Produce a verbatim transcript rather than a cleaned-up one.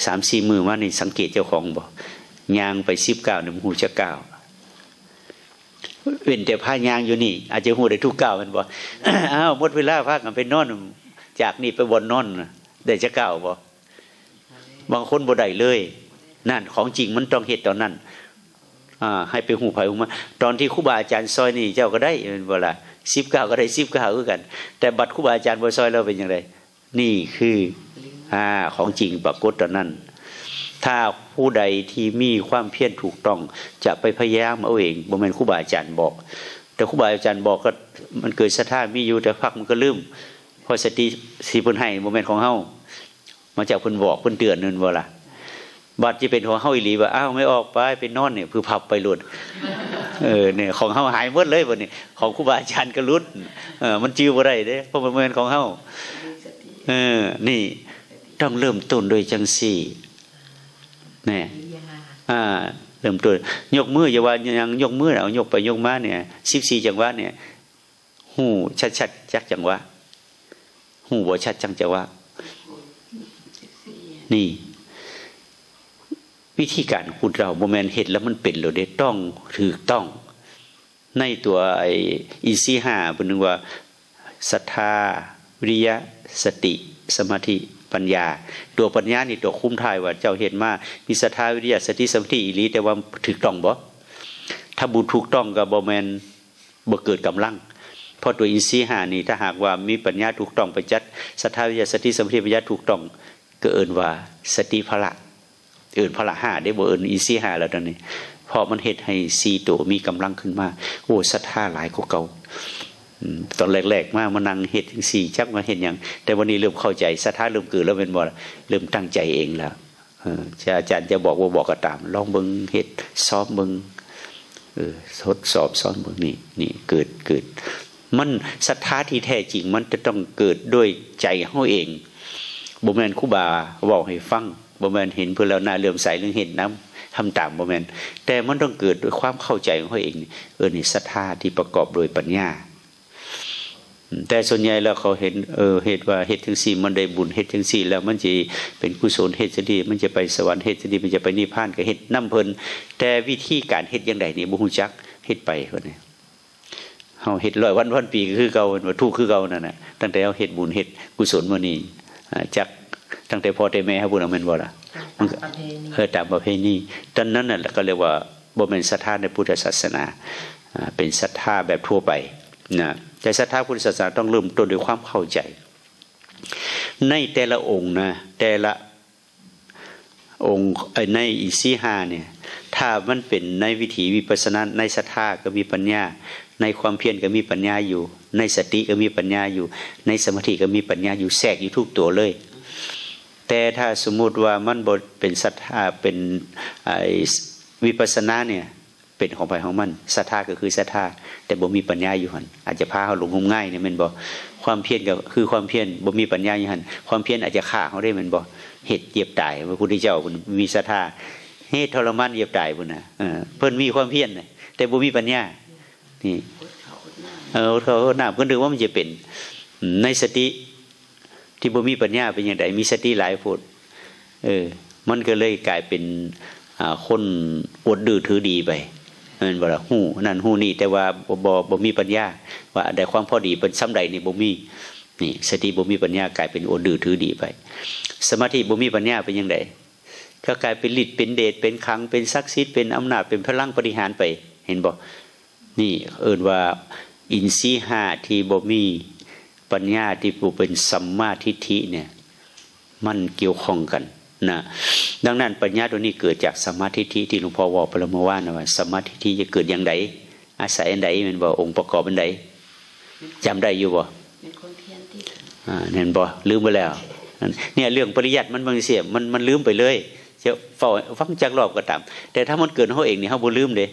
สามสี่มื้อมานี่สังเกตเจ้าของบ่ ย่างไปสิบก้าวนี่มันฮู้จักก้าว เว้นแต่พาย่างอยู่นี่ อาจจะฮู้ได้ทุกก้าวแม่นบ่ อ้าว หมดเวลา พากันไปนอน จากนี่ไปบ่อนนอนน่ะ ได้จักก้าวบ่ บางคนบ่ได้เลย นั่นของจริงมันต้องเฮ็ดตอนนั้น อ่า ให้ไปฮู้ไผฮู้มัน ตอนที่ครูบาอาจารย์ซอยนี่เจ้าก็ได้แม่นบ่ล่ะ สิบก้าวก็ได้สิบก้าวคือกัน แต่บัดครูบาอาจารย์บ่ซอยแล้วเป็นจั่งใด นี่คือ อ่า ของจริงปรากฏตอนนั้น ถ้าผู้ใดที่มีความเพียรถูกต้อง จะไปพยายามเอาเอง บ่แม่นครูบาอาจารย์บอก แต่ครูบาอาจารย์บอกก็มันเกิดศรัทธามีอยู่ แต่พักมันก็ลืม เพราะสติที่เพิ่นให้บ่แม่นของเฮา มาจากเพิ่นบอกเพิ่นเตือนนั่นบ่ล่ะ บัดจะเป็นของเฮาอีหลีว่า อ้าว ไม่ออกไป ไปนอนเนี่ย พึบพับไปโลด เออ เนี่ย ของเฮาหายหมดเลยบัดนี้ ของครูบาอาจารย์ก็หลุด เออ มันจื่อบ่ได้เด้ เพราะมันบ่แม่นของเฮา เออ นี่ ต้องเริ่มต้นโดยจังซี่ แน่ อ่า เริ่มต้น ยกมือ อย่าว่าหยัง ยกมือ เอายกไปยกมาเนี่ย สิบสี่จังหวะเนี่ย ฮู้ชัดๆจักจังหวะ ฮู้บ่ชัดจักจังหวะ นี่ วิธีการฮู้เดาบ่แม่นเฮ็ดแล้วมันเป็นโลดเด้ ต้องถูกต้อง ในตัวไอ้อินทรีย์ห้า เพิ่นนึกว่า ศรัทธา วิริยะ สติ สมาธิ ปัญญา ตัวปัญญานี่ตัวคุมท้ายว่าเจ้าเฮ็ดมา มีศรัทธา วิริยะ สติ สมาธิอีหลี แต่ว่าถูกต้องบ่ ถ้าบ่ถูกต้องก็บ่แม่น บ่เกิดกำลัง เพราะตัวอินทรีย์ห้านี่ ถ้าหากว่ามีปัญญาถูกต้องไปจัด ศรัทธา วิริยะ สติ สมาธิ ปัญญาถูกต้อง ก็เอิ้นว่าสติพละ เอิ้นพละห้าเด้ บ่เอิ้นอินทรีย์ห้าแล้วตอนนี้ เพราะมันเฮ็ดให้สี่ตัวมีกำลังขึ้นมา โอ้ ศรัทธาหลายกว่าเก่า อืม ตอนแรกๆมา มานั่งเฮ็ดจังซี่ จักมาเฮ็ดหยัง แต่วันนี้เริ่มเข้าใจ ศรัทธาเริ่มเกิดแล้วแม่นบ่ล่ะ เริ่มตั้งใจเองแล้ว เออ จะอาจารย์จะบอกบ่บอกก็ตาม ลองเบิ่ง เฮ็ด ซ้อมเบิ่ง เออ ทดสอบซ้อมเบิ่ง นี่ นี่ เกิด เกิด มัน ศรัทธาที่แท้จริง มันจะต้องเกิดด้วยใจเฮาเอง บ่แม่นครูบาเว้าให้ฟัง บ่แม่นเห็นเพิ่นแล้วหน้าเลื่อมใส หรือเฮ็ดนำ ทำตาม บ่แม่น แต่มันต้องเกิดด้วยความเข้าใจของเฮาเอง เออ นี่ศรัทธาที่ประกอบโดยปัญญา อืม แต่ส่วนใหญ่แล้วเขาเห็น เออ เฮ็ดว่าเฮ็ดจังซี่มันได้บุญ เฮ็ดจังซี่แล้วมันสิเป็นกุศล เฮ็ดจังซี่มันจะไปสวรรค์ เฮ็ดจังซี่มันจะไปนิพพาน ก็เฮ็ดนำเพิ่น แต่วิธีการเฮ็ดจั่งใดนี่บ่ฮู้จัก เฮ็ดไปเพิ่นนี่ เฮาเฮ็ดร้อยวันพันปีก็คือเก่า วัตถุคือเก่านั่นน่ะ ตั้งแต่เฮาเฮ็ดบุญเฮ็ดกุศลมื้อนี้ อ่า จักตั้งแต่พ่อแต่แม่เฮาพู้นน่ะ แม่นบ่ล่ะ มันก็ ตามประเพณี เออ ตามประเพณี ตอนนั้นน่ะก็เรียกว่าบ่แม่นศรัทธาในพุทธศาสนา อ่า เป็นศรัทธาแบบทั่วไปนะ แต่ศรัทธาพุทธศาสนาต้องเริ่มต้นด้วยความเข้าใจ ในแต่ละองค์นะ แต่ละองค์ ไอ้ ในอินทรีย์ห้าเนี่ย ถ้ามันเป็นในวิถีวิปัสสนา ในศรัทธาก็มีปัญญา ในความเพียรก็มีปัญญาอยู่ ในสติก็มีปัญญาอยู่ ในสมาธิก็มีปัญญาอยู่ แทรกอยู่ทุกตัวเลย แต่ถ้าสมมุติว่ามันบ่เป็นศรัทธา เป็น ไอ้ วิปัสสนาเนี่ย เป็นของไผของมัน ศรัทธาก็คือศรัทธา แต่บ่มีปัญญาอยู่หั่น อาจจะพาเฮาหลงงมงายเนี่ย แม่นบ่ ความเพียรก็คือความเพียร บ่มีปัญญาอยู่หั่น ความเพียรอาจจะฆ่าเฮาได้ แม่นบ่ เฮ็ดเหยียบตาย พระพุทธเจ้าเพิ่นมีศรัทธา เฮ็ดทรมานเหยียบตายพุ้นน่ะ เออ เพิ่นมีความเพียรน่ะ แต่บ่มีปัญญา นี่ เออ เขา เขา น้ำ เพิ่นนึกว่ามันจะเป็น อืม ในสติ ที่บ่มีปัญญาเป็นจั่งใด มีสติหลายโพด เออ มันก็เลยกลายเป็น อ่า คนอวดดื้อถือดีไป แม่นบ่ล่ะ ฮู้นั่นฮู้นี่ แต่ว่าบ่ บ่ บ่มีปัญญา ว่าอันใดความพอดีเป็นส่ำใดนี่บ่มี นี่ สติบ่มีปัญญากลายเป็นอวดดื้อถือดีไป สมาธิบ่มีปัญญาเป็นจั่งใด ก็กลายเป็นฤทธิ์เป็นเดช เป็นขลัง เป็นศักดิ์สิทธิ์ เป็นอำนาจ เป็นพลังปาฏิหาริย์ไป เห็นบ่ นี่เอิ้นว่าอินทรีย์ห้าที่บ่มีปัญญาที่บ่เป็นสัมมาทิฏฐิเนี่ย มันเกี่ยวข้องกันนะ ดังนั้นปัญญาตัวนี้เกิดจากสัมมาทิฏฐิที่หลวงพ่อเว้าไปแล้วเมื่อวานนะว่า สัมมาทิฏฐิจะเกิดอย่างใด อาศัยอันใด แม่นบ่ องค์ประกอบอันใด จำได้อยู่บ่ เป็นความเพียรที่ อ่า แม่นบ่ ลืมไปแล้ว เนี่ย เรื่องปริยัติมันบางเสีย มัน มันลืมไปเลย จะเฝ้าฟังจักรอบก็ตาม แต่ถ้ามันเกิดเฮาเองนี่ เฮาบ่ลืมเด้